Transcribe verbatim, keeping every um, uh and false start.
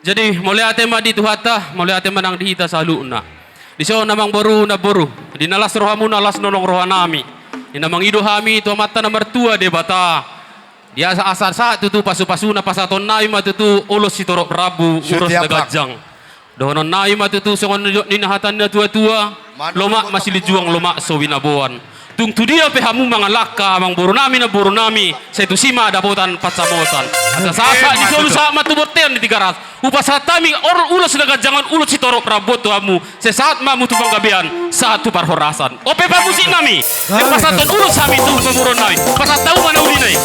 Jadi mauliate ma di Tuhanta, mauliate ma nang di hita saluhutna. Dison amangboru, namboru, di na las rohamuna, las nang rohanami. Di na mangido hami tu Amanta na martua Debata, di asa, asa sahat tutu pasupasuna, pasahatonnami ma tutu ulos sitorop rambu, ulos na ganjang. Dohononnami ma tutu songon nidok ni hata ni na tuatua: Lomak ma silinjuang, lomak so binaboan. Tung tu dia pe hamu mangalangka, amangborunami, namborunami, sai tusi ma dapotan pansamotan. Asa sahat-sahat ni solu, sahat ma tu bontean ni Tigaras, hupasahat hami ulos na ganjang on, ulos sitorop rambu on tu hamu. Sai sahat ma hamu tu panggabean, sahat tu parhorasan. On pe pamusiknami, sai pasahathon ulos hami tu pamoruonnami. Pasahat hamu ma na uli nai.